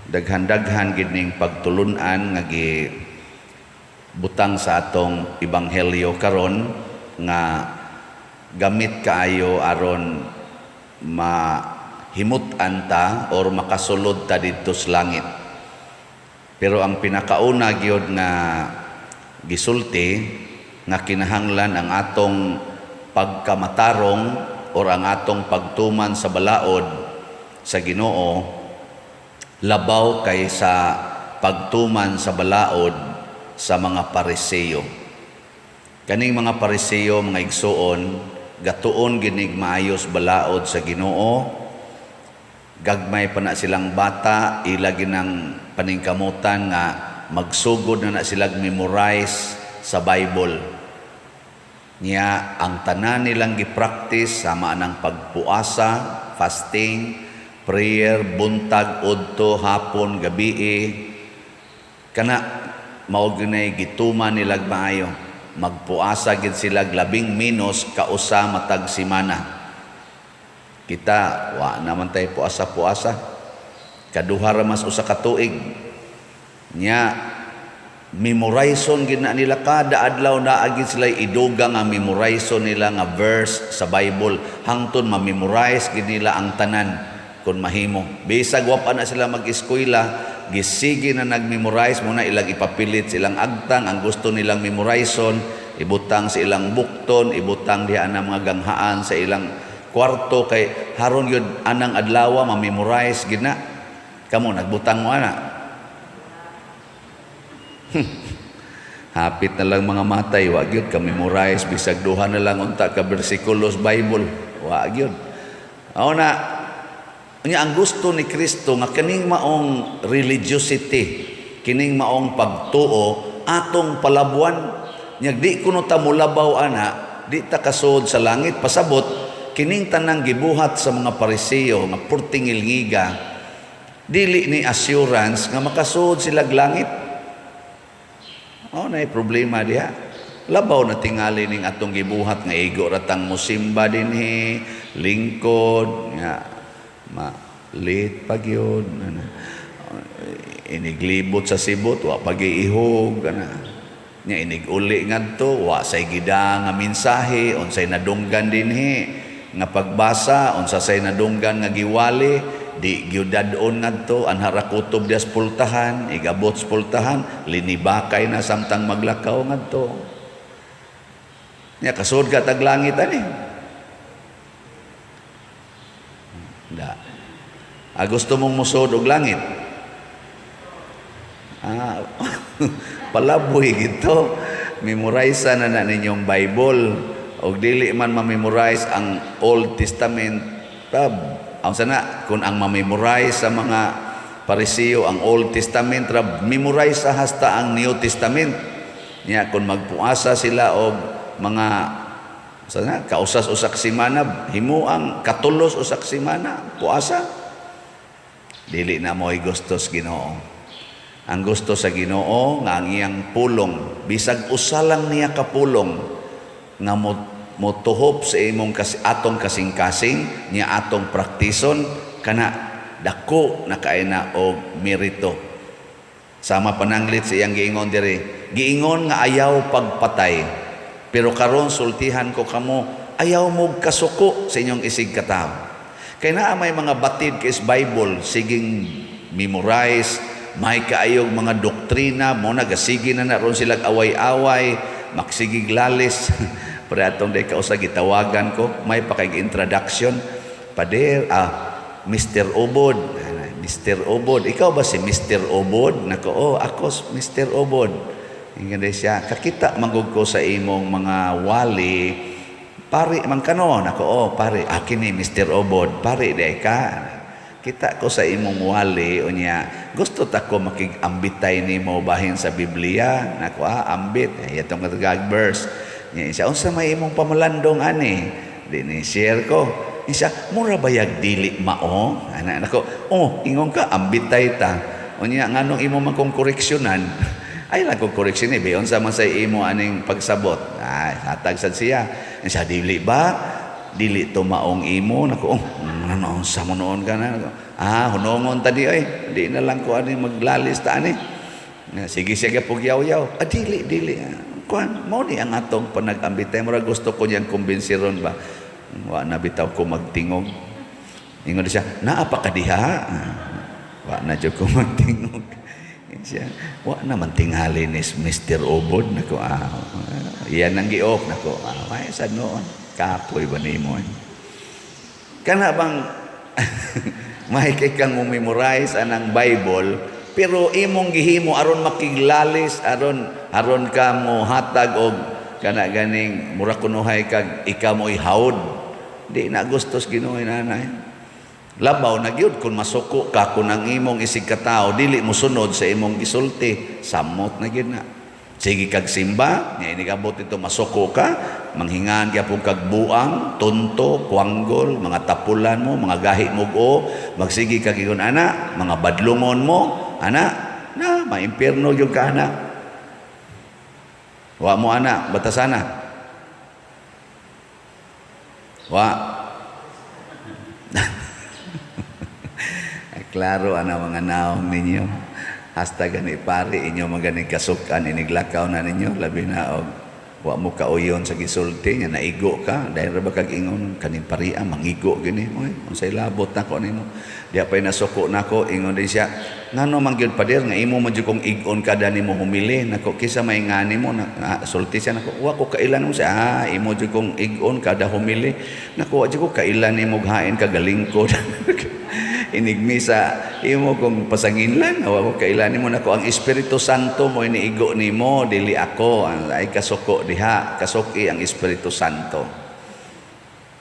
Daghan-daghan gid ning pagtulunan nga gi butang sa atong ebanghelyo karon nga gamit kaayo aron mahimut-an ta or makasulod ta didto sa langit. Pero ang pinakauna gyud nga gisulti nga kinahanglan ang atong pagkamatarong or ang atong pagtuman sa balaod sa Ginoo labaw kaysa pagtuman sa balaod sa mga Pariseo. Kaning mga Pariseo, mga igsuon, gatuon ginig maayos balaod sa Ginoo. Gagmay pa na silang bata, ila ginang paningkamutan nga magsugod na na silang memorize sa Bible. Niya ang tanan nilang gipractice sama ng pagpuasa, fasting, prayer, buntag, udto, hapon, gabii. Kana mao ginay gituman nilag maayo. Magpuasa gid sila labing menos kausa matag semana. Kita wa naman tay puasa-puasa. Kaduha ra mas usa ka tuig. Nya memorizon gid na nila kada adlaw, naa gid sila idugang nga memorizon nila nga verse sa Bible hangtod ma-memorize gid nila ang tanan kung mahimo. Bisag wa pa na sila mag-eskwela, gisige na nag-memorize muna. Ilang ipapilit silang agtang ang gusto nilang memorizon, ibutang sa ilang bukton, ibutang diha ang mga ganghaan sa ilang kwarto kay haron yun anang adlaw ma-memorize gid na. Kamo, nagbutang mo ana? Hapit na lang mga matay, wa gyud ka memorize bisag duha na lang unta ka bersikulos Bible, wa gyud. Mao na nya ang gusto ni Kristo nga kining maong religiosity, kining maong pagtuo atong palabuan. Nya di kuno ta molabaw ana, di ta kasud sa langit. Pasabot kining tanang gibuhat sa mga Pariseo nga purting ilngiga, dili ni assurance nga makasuod sila langit. Mao na problema diha. Labaw na tingali ning atong gibuhat nga igo ratang musimba dinhi, lingkod, nga ma late pa gyud ana. Iniglibot sa sibot, wa pag-iihog ana. Nya inig uli ngadto, wa say gida nga mensahe, unsay nadunggan dinhi nga pagbasa, unsa say nadunggan nga giwali, di gyud dad-on ngadto. Anha ra kutob dias pultahan, igabot sa pultahan, linibakay na samtang maglakaw ngadto. Nya kasud ka tag langit ani? Da. Ah, gusto mong musod og langit? Ah, palaboy gito. Memorize na na ninyong Bible. Og dili man ma-memorize ang Old Testament, tab ang sana kung ang ma-memorize sa mga Pariseo ang Old Testament rab, memorize sa hasta ang New Testament. Nya kung magpuasa sila og mga sana kausas usak semana, himo ang katulos usak semana puasa, dili na mo'y gusto sa Ginoo. Ang gusto sa Ginoo nga ang iyang pulong, bisag usa lang niya ka pulong nga mo motuhop sa imong kas, atong kasing-kasing niya atong praktison, kana dako na kay na og merito. Sama pananglit sa iyang giingon diri, giingon nga ayaw pagpatay, pero karon sultihan ko kamo, ayaw mo kasuko sa inyong isig katawo. Kay naa may mga batid kay Bible, siging memorize, may kaayog mga doktrina mo, nagasige na na ron sila away-away, maksigig lalis. Pero atong day kausa gitawagan ko, may pa kay introduction. "Pader, ah, Mr. Obod. Mr. Obod. Ikaw ba si Mr. Obod?" Nako, "Oh, ako Mr. Obod." Ingon siya, "Kakita manggug ko sa imong mga wali, pari man kano." Nako, "Oh, pari." "Ah, kini Mr. Obod, pari day ka. Kita ko sa imong wali, unya gusto ta ko makig-ambitay nimo bahin sa Biblia." Nako, "Ah, ambit." Itong katagag verse. Nya siya, "Unsa may imong pamalandong ani?" Di ni share ko. Siya, "Mura bayag dili mao?" Ana nako, "Oh, ingon ka ambitay ta. Unya nganong imo man kong koreksyonan?" Ay lang kong koreksyon eh, unsa man sa imo aning pagsabot? Ay, hatag sad siya. Siya, "Dili ba?" Dili to maong imo. Nako, oh, ano sa mo noon ka na? Ah, hunongon tadi oy. Di na lang ko ani maglalis ta ani. Sige siya pug yaw-yaw. Ah, dili, dili. Kuan, mao ni ang atong panag-ambitay. Mura gusto ko niyang kumbinsiron ba. Wa na bitaw ko magtingog. Ingon siya, naa pa ka diha. Wa na jud ko magtingog. Siya, wa naman tingali ni Mr. Obod. Nako, ah, iyan ang gi-off. Nako, ah, ay, sa noon. Kapoy ba nimo? Kana bang may kay kang memorize anang Bible, pero imong gihimo aron makiglalis, aron aron ka mo hatag og kana ganing mura kunuhay kag ikaw mo'y hawd. Di na gustos Ginoo nanay. Labaw na gyud kung masuko ka, kung ang imong isig katao dili mo sunod sa imong gisulti, samot na gyud na. Sige kag simba, nga inigabot ito masuko ka, manghingan gyapon kag buang, tunto, kwanggol, mga tapulan mo, mga gahi mo o, magsige kag ingon ana, mga badlungon mo, ana, na maimpierno gyud ka ana. Wa mo ana, batasana. Wa. Klaro ana mga naong ninyo. Hasta gani pari inyo magani kasukan iniglakaw na ninyo, labi na og wa mo kauyon sa gisulti nga naigo ka dahil ra ba kag ingon kaning paria mangigo gini, oy, unsay labot nako nimo, diya pay nasuko nako. Ingon din siya, ngano man gyud, pader, nga imo man jud kong igon kada nimo humili nako, kisa may ngani mo na, na sulti siya nako, wa ko kailan mo siya, ah, imo jud kong igon kada humili nako, wa jud ko kailan nimo hain kagalingkod inigmisa imo kong pasanginlan, wa ko kailan nimo. Nako, ang Espiritu Santo mo iniigo nimo, dili ako. Ay kasuko diha, kasuki ang Espiritu Santo.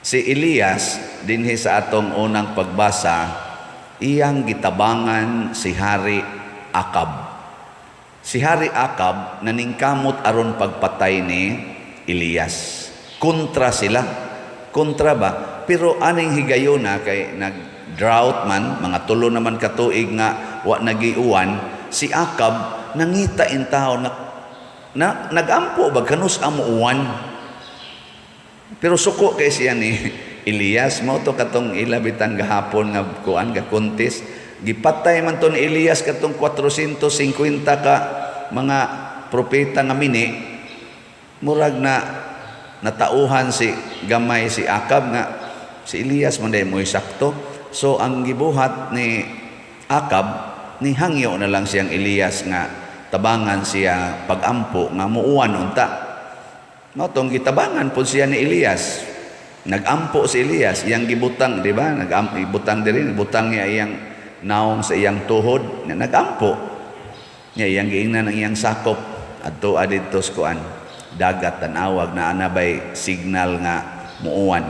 Si Elias dinhi sa atong unang pagbasa, iyang gitabangan si Hari Akab. Si Hari Akab naningkamot aron pagpatay ni Elias. Kontra sila, kontra ba, pero aning higayona kay nag drought man, mga 3 naman katuig nga wa nagiuwan, si Akab nangita in tao na nagampo ba kanus amuuwan. Pero suko kay siya ni Elias. Mao to katong ilabitang gahapon nga kuan ga contest. Gipatay man to ni Elias katong 450 ka mga propeta nga mini. Murag na natauhan si gamay si Akab nga si Elias man day mo'y sakto. So ang gibuhat ni Akab, ni hangyo na lang siyang Elias nga tabangan siya pagampo nga muuwan unta. Mao tong gitabangan pud siya ni Elias. Nagampo si Elias, iyang gibutang, di ba? Ibutang diri, butang niya iyang naong sa iyang tuhod, nagampo. Niya iyang giingnan ang iyang sakop adto adito sa kuan dagat, tanawag na anabay signal nga muuwan.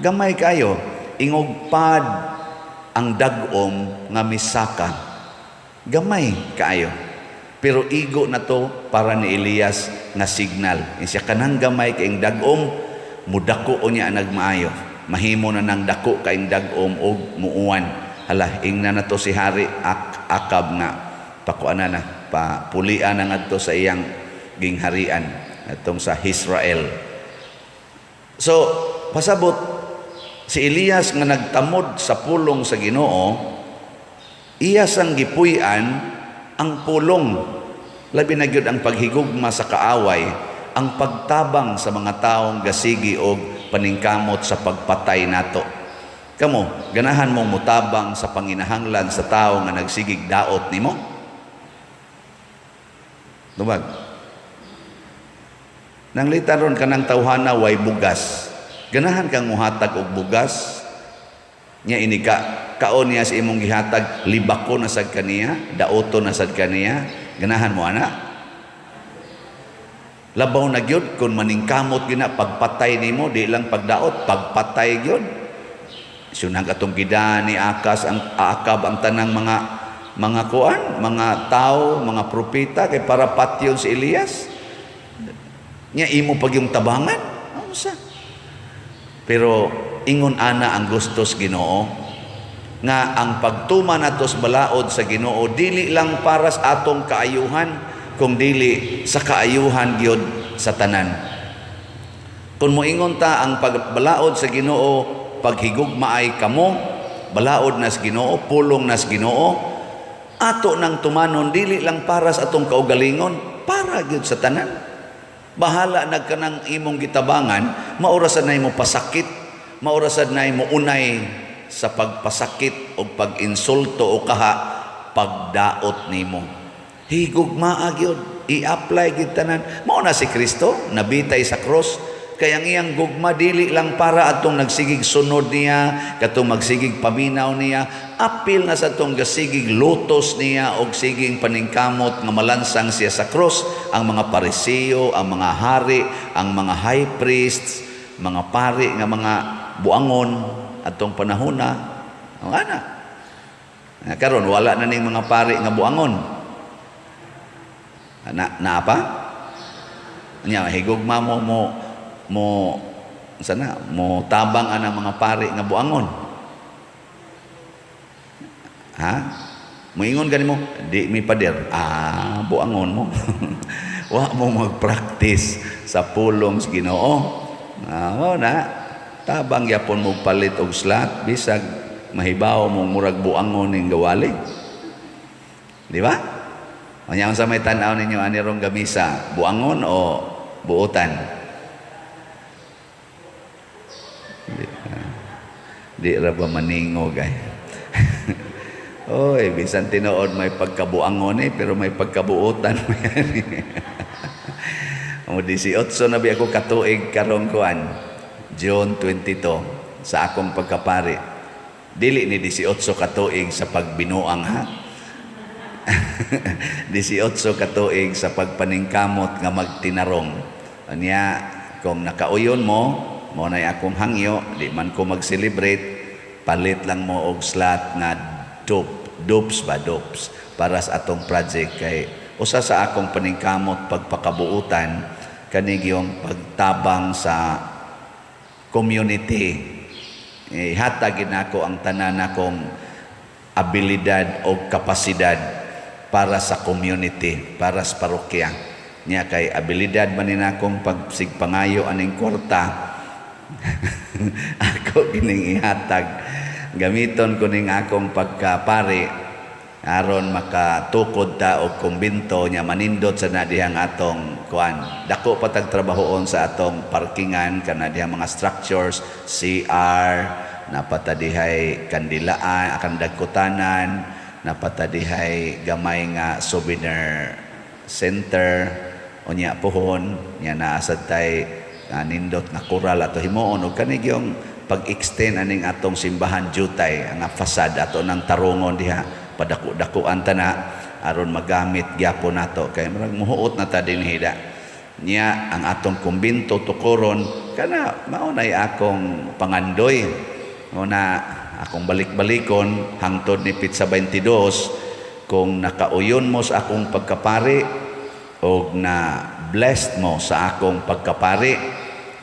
Gamay kayo, ingog pad ang dag-om nga misaka. Gamay kaayo. Pero igo na to para ni Elias nga signal. Siya kanang gamay kaing dag-om, mudako o niya nagmaayo. Mahimo na nang dako kaing dag-om og muuwan. Hala, ingna na to si Hari Akab nga pakuana na, papulian na ngadto sa iyang gingharian atong sa Israel. So, pasabot si Elias nga nagtamod sa pulong sa Ginoo, iya sang gipuy-an ang pulong. Labi na gyud ang paghigugma sa kaaway, ang pagtabang sa mga taong gasigi og paningkamot sa pagpatay nato. Kamo, ganahan mong mutabang sa panginahanglan sa tao nga nagsigig daot nimo? Tubag. Nanglitan ron kanang tawhana way bugas. Ganahan kang muhatag og bugas? Nya ini ka kaon niya sa imong gihatag, libako na sad kaniya, daoto na sad kaniya. Ganahan mo ana? Labaw na gyud kung maningkamot gyud na pagpatay nimo, di lang pagdaot, pagpatay gyud. Sunang atong gidani Akas ang Akab ang tanang mga kuan, mga tao, mga propeta kay para patyon si Elias. Nya imo pag yung tabangan. Unsa? Pero ingon ana ang gustos Ginoo nga ang pagtuma nato sa balaod sa Ginoo dili lang para sa atong kaayuhan, kung dili sa kaayuhan gyud sa tanan. Kung moingon ta ang pagbalaod sa Ginoo, paghigugmaay kamo, balaod nas Ginoo, pulong nas Ginoo, ato nang tumanon dili lang para sa atong kaugalingon, para gyud sa tanan. Bahala na kanang imong gitabangan, maura sad na imo pasakit, maura sad na imo unay sa pagpasakit o pag-insulto o kaha pagdaot nimo. Higugmaa gyud, i-apply gyud tanan. Mao na si Kristo, nabitay sa cross, kay ang iyang gugma dili lang para atong nagsigig sunod niya, katong magsigig paminaw niya, apil na sa atong gasigig lutos niya og siging paningkamot nga malansang siya sa cross, ang mga Pariseo, ang mga hari, ang mga high priests, mga pari nga mga buangon atong panahona. Ang ana. Karon wala na ning mga pari nga buangon. Na naa pa? Nya higugma mo mo mo sana mo tabang ana mga pari nga buangon. Ha? Moingon gani mo, di mi pader. Ah, buangon mo. Wa mo mag-practice sa pulong sa Ginoo. Ah, mao na. Tabang gyapon mo palit og slot bisag mahibaw mo murag buangon ning gawali. Di ba? Unya, unsa may tan-aw ninyo ani rong gamisa, buangon o buotan? Di, di ra ba maningog ay? Oy, bisan tinuod may pagkabuangon eh, pero may pagkabuotan mo yan. O 18 na bi ako katuig karong kuan, June 22 sa akong pagkapari. Dili ni 18 katuig sa pagbinuang ha. 18 katuig sa pagpaningkamot nga magtinarong. Anya, kung nakauyon mo, mo na'y akong hangyo, di man ko mag-celebrate, palit lang mo og slot nga dope, dopes ba, dopes, para sa atong project kay usa sa akong paningkamot pagpakabuutan kanig yung pagtabang sa community. Ihatag nako ang tanan akong abilidad o kapasidad para sa community, para sa parokya. Nya kay abilidad man ni nakong pagsigpangayo aning kwarta, ako gining ihatag. Gamiton ko ning akong pagkapari aron makatukod ta og kumbinto, nya manindot sa na dihang atong kuan. Dako pa tag trabahoon sa atong parkingan, kana dihang mga structures, CR, napata dihay kandilaan, akan dagkutanan, napata dihay gamay nga souvenir center, unya pohon nya naa sad tay nindot nga kural ato himuon, ug kani gyung pag-extend aning atong simbahan jutay ang fasad ato nang tarungon diha, padako-dakuan ta na aron magamit gyapon nato kay murag muhuot na ta dinhi da. Nya ang atong kumbinto tukoron kana, mao nay akong pangandoy, mao na akong balik-balikon hangtod ni Pitsa 22. Kung nakauyon mo sa akong pagkapari og na blessed mo sa akong pagkapari,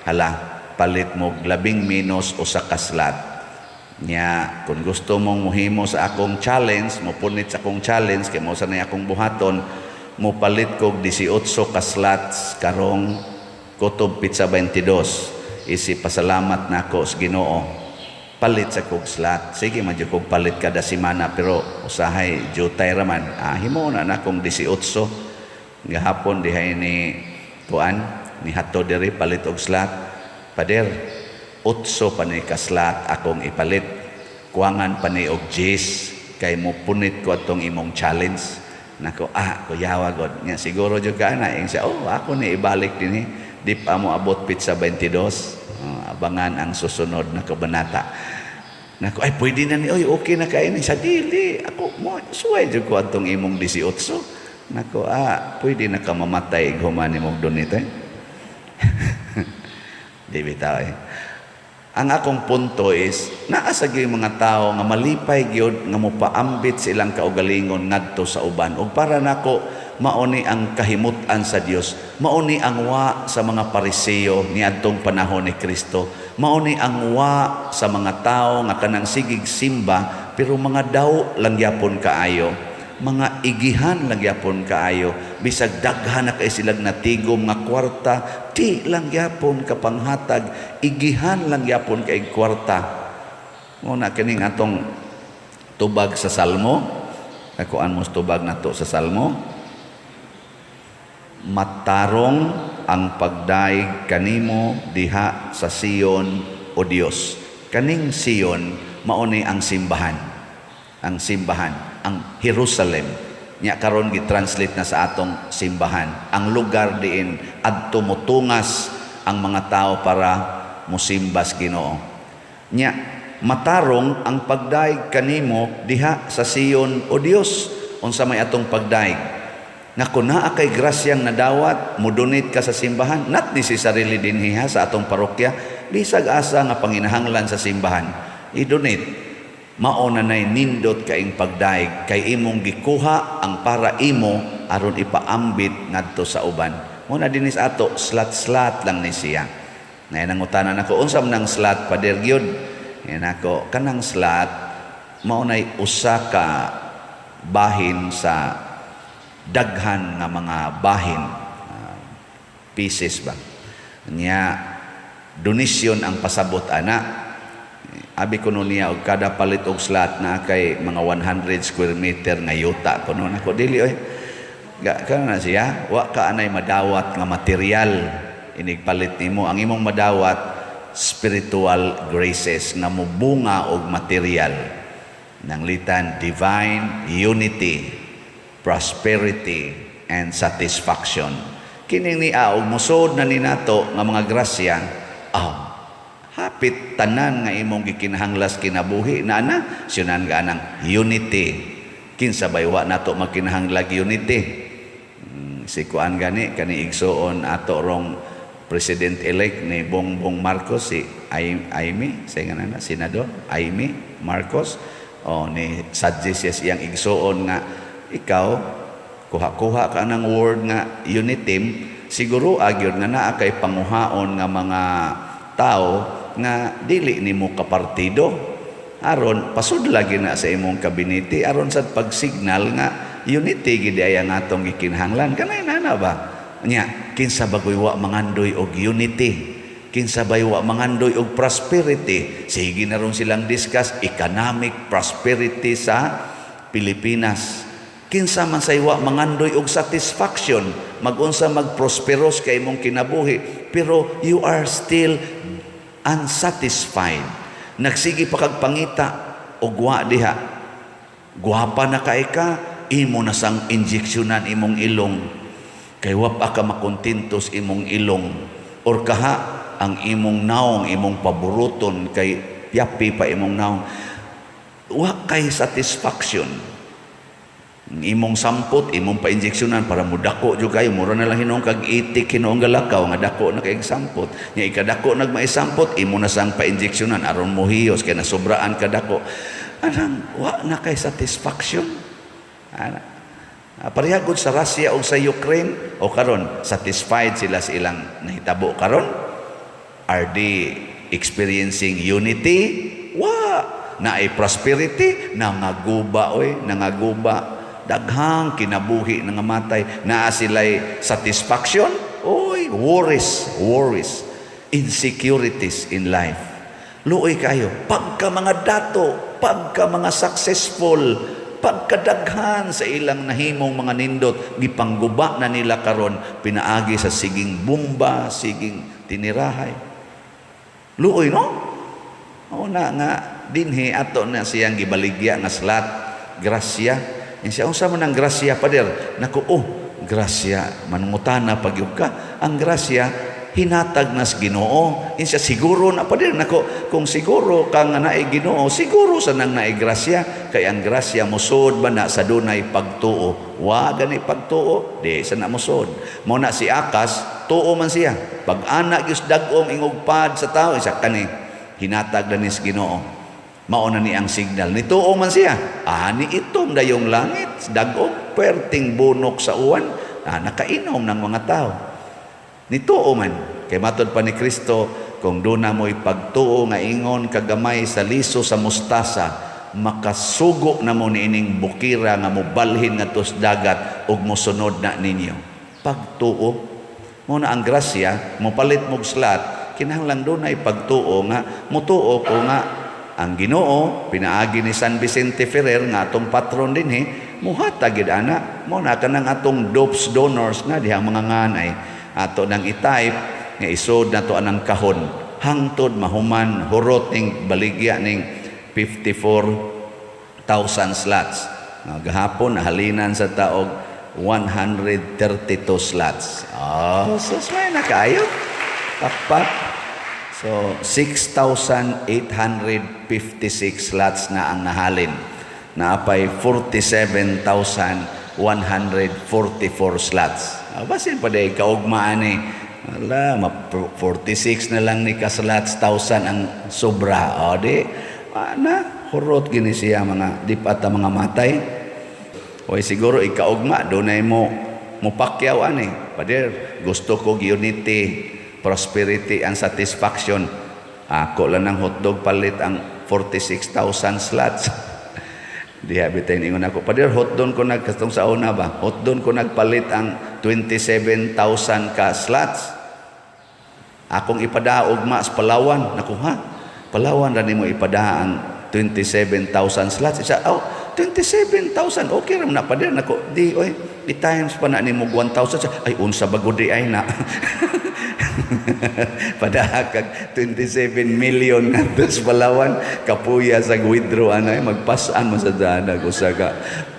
hala, palit mo labing minus usa ka slot. Nya kung gusto mong muhimo sa akong challenge, mo punit sa akong challenge kay mo sa na akong buhaton, mo palit kog 18 ka slots karong Kutob Pitsa 22. Isi pasalamat nako sa Ginoo, palit sa kog slot. Sige man jud kog palit kada semana, pero usahay jutay ra man. Ah, himo na nakong 18. Gahapon dihay ni kuan ni hato diri palit og slot. "Pader, 8 pa ni ka slot akong ipalit. Kuwangan pa ni og 10 kay mo punit ko atong imong challenge." Nako, "Ah, kuyawa god." Nga siguro jud ka na ing siya, "Oh, ako ni ibalik dinhi. Di pa mo abot pitsa 22." Oh, abangan ang susunod na kabanata. Nako, "Ay, pwede na ni, oy, okay na kayo ni." Sa dili, ako mo, suway jud ko atong imong 18. Nako, "Ah, pwede na ka mamatay human ni mong donate eh." Di bitaw eh. Ang akong punto is, naa sa gyud mga tao nga malipay gyud nga mopaambit sa ilang kaugalingon ngadto sa uban. Ug para nako, mao ni ang kahimut-an sa Dios. Mao ni ang wa sa mga Pariseo niadtong panahon ni Kristo. Mao ni ang wa sa mga tao nga kanang sigig simba pero mga daw lang gyapon kaayo. Mga igihan lang gyapon kaayo. Bisag daghan na kay silag natigom nga kwarta, Di lang gyapon ka panghatag, igihan lang gyapon kay kwarta. Mao na kining atong tubag sa Salmo. Nakuan mo tubag nato sa Salmo. Matarong ang pagdayeg kanimo diha sa Sion, o Dios. Kaning Sion mao ni ang simbahan. Ang simbahan, ang Jerusalem. Nya karon gi-translate na sa atong simbahan. Ang lugar diin adto motungas ang mga tao para musimbas Ginoo. Nya matarong ang pagdayeg kanimo diha sa Sion, o Dios. Unsa may atong pagdayeg? Nga kung naa kay grasyang nadawat, mo-donate ka sa simbahan, not necessarily dinhi ha, sa atong parokya, bisag asa nga panginahanglan sa simbahan, i-donate. Mao na nay nindot kaing pagdayeg kay imong gikuha ang para imo aron ipaambit ngadto sa uban. Mao na dinis ato, slot-slot lang ni siya. Nay nangutana nako, "Unsa man ang slot, Pader gyud?" Yan ako, kanang slot mao nay usa ka bahin sa daghan nga mga bahin, pieces ba. Nya donation ang pasabot ana. Abi kuno niya og kada palit og slot na kay mga 100 square meter nga yuta kuno. Nako, dili oy. Ga kana na siya, wa ka anay madawat nga material inig palit nimo. Ang imong madawat, spiritual graces nga mobunga og material. Nanglitan divine unity, prosperity and satisfaction. Kining niya og musod na ni nato nga mga grasya, hapit tanan nga imong gikinahanglas kinabuhi na na syunan ka nang unity. Kinsa bay wa nato magkinahanglag unity? Si kuan gani, kani igsuon ato rong president elect ni Bongbong Marcos, si Imee, sa nga na senador Imee Marcos, oh, ni suggest siya siyang igsuon nga ikaw kuha-kuha ka ng word nga unity, siguro agyod nga naa kay panguhaon nga mga tao nga dili nimo kapartido aron pasud lagi na sa imong kabinete, aron sa pagsignal nga unity gid ay ang atong gikinahanglan. Kanay nana ba nya, kinsa bagoy wa mangandoy og unity? Kinsa bay wa mangandoy og prosperity? Sige na ron silang discuss economic prosperity sa Pilipinas. Kinsa man say wa mangandoy og satisfaction? Magunsa magprosperos kay imong kinabuhi, pero you are still unsatisfied. Nagsige pa kag pangita og wa diha. Gwapa na kay ka, imo na sang injeksyonan imong ilong. Kay wa pa ka makontentos imong ilong. Or kaha ang imong naong, imong paburuton kay yapi pa imong naong. Wa kay satisfaction. Imong sampot, imong pa-injeksyonan para mudako jud kayo, mura na lang hinuon kag itik hinuon galakaw nga dako na kay sampot. Nya ikadako nagmaisampot, imo na sang pa-injeksyonan aron mohiyos kay nasobraan ka dako. Anang wa na kay satisfaction. Ana. Pareha gud sa Russia o sa Ukraine o karon, satisfied sila sa ilang nahitabo karon? Are they experiencing unity? Wa. Naay prosperity? Nangaguba oy, nangaguba. Daghang kinabuhi nangamatay. Naa sila'y satisfaction? Oy, worries, worries, insecurities in life. Luoy kayo. Pagka mga dato, pagka mga successful, pagkadaghan sa ilang nahimong mga nindot, gipangguba na nila karon pinaagi sa siging bomba, siging tinirahay. Luoy, no? O na nga dinhi ato na siyang gibaligya nga slot, grasya. Siya, "Unsa man ang grasya, Pader?" Nako, oh, grasya, manungutana pagyud ka. Ang grasya hinatag nas Ginoo. Siya, "Siguro na, Pader?" Nako, kung siguro ka nga naay Ginoo, siguro sa nang naay grasya, kay ang grasya musod ba na sa dunay pagtuo. Wa gani pagtuo, di sa na musod. Mao na si Akas, tuo man siya. Pag ana gyud dag-om ingugpad sa tao, isa kani hinatag na nis Ginoo. Mao na ni ang signal. Nituo man siya. Ani itom dayong langit, dag-om, perting bunok sa uwan, nakainom ng mga tao. Nituo man. Kay matod pa ni Kristo, kung doon na mo'y pagtuo nga ingon kagamay sa liso sa mustasa, makasugo na mo niining bukira nga mobalhin nga dagat ug mosunod na ninyo. Pagtuo. Mao na ang grasya, mopalit mog slot, kinahanglan dunay pagtuo nga mutuo ko nga ang Ginoo pinaagi ni San Vicente Ferrer nga atong patron dinhi muhatag gid ana. Mao na kanang atong dopes donors na dihang mga nganay ato nang i-type nga isod nato anang kahon hangtod mahuman hurot ning baligya ning 54,000 slots. Gahapon nahalinan sa taog 132 slots. Oh, sus, may nakaayo. Pakpak. So, 6,856 slots na ang nahalin. Naapay 47,144 slots. Ah, basin pa day kaugmaan ni. Wala, 46 na lang ni ka slots, 1,000 ang sobra. O di, na, hurot gini siya mga di pa ta mga matay. Oy, siguro ikaugma dunay mo mupakyaw ani. "Pader, gusto ko unity, prosperity and satisfaction. Ako lang ng hotdog palit ang 46,000 slots." Diha bitay ningon ako, "Pader, hotdog ko nag katong sa una ba? Hotdog ko nagpalit ang 27,000 ka slots. Akong ipadaog ma sa Palawan." Naku ha, Palawan ra nimo ipadaa ang 27,000 slots. Isa, "Oh, 27,000, okay ra man na, pader." "Nako, di oy, i-times pa na nimo 1,000." "Ay, unsa ba gud di ay na?" Padaha kag 27 million ngadto sa Palawan, kapuya sa withdraw anay, magpas-an man sa danag usa ka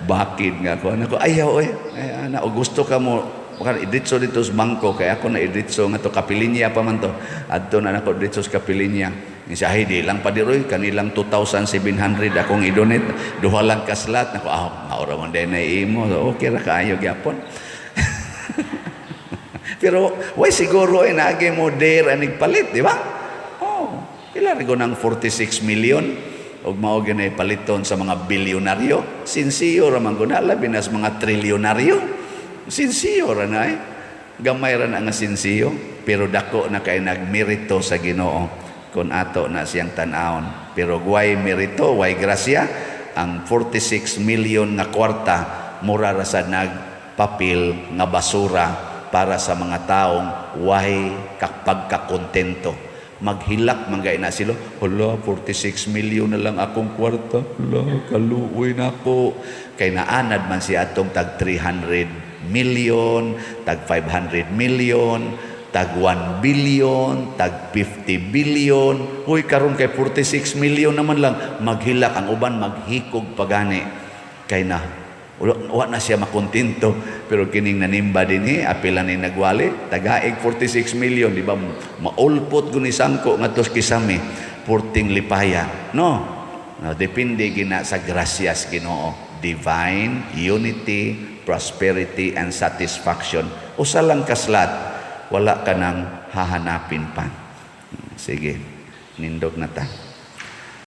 bakid nga ko. Nako, ayaw oy. Ay, ana, o gusto ka mo baka iditso dito sa bangko kay ako na iditso nga to Kapilinya pa man to. Adto na nako didto sa Kapilinya. Ni siya, "Ay, di lang pa diroy, kanilang 2,700 akong i-donate. Duha lang ka slot." Nako, ah, maura man din na imo. So, okay ra kaayo gyapon. Pero way siguro ay naagi mo dare anig palit, di ba? Oh, pila ra ng 46 million ug mao gyud paliton sa mga bilyonaryo. Sinsiyo ra man gud na, labi na sa mga trilyonaryo. Sinsiyo ra na eh. Gamay ra na nga sinsiyo, pero dako na kay nagmerito sa Ginoo kung ato na siyang tan-awon. Pero way merito, way grasya, ang 46 million nga kwarta mura ra sa nagpapil nga basura para sa mga taong way pagkakontento. Maghilak man gay na sila. "Hala, 46 million na lang akong kwarta. Hala, kaluoy na ako." Kay naanad man siya atong tag 300 million, tag 500 million, tag 1 billion, tag 50 billion. Uy, karon kay 46 million naman lang. Maghilak ang uban, maghikog pagani. Kay na wa na siya makontento, pero kining nanimba dinhi, apila ni nagwali tagaig 46 million, di ba? Maulpot guni sangko ngadto sa kisame, purting lipaya, no? Depende gina sa grasyas Ginoo. Divine unity, prosperity and satisfaction, usa lang ka slot, wala ka nang hahanapin pa. Sige, nindog na ta.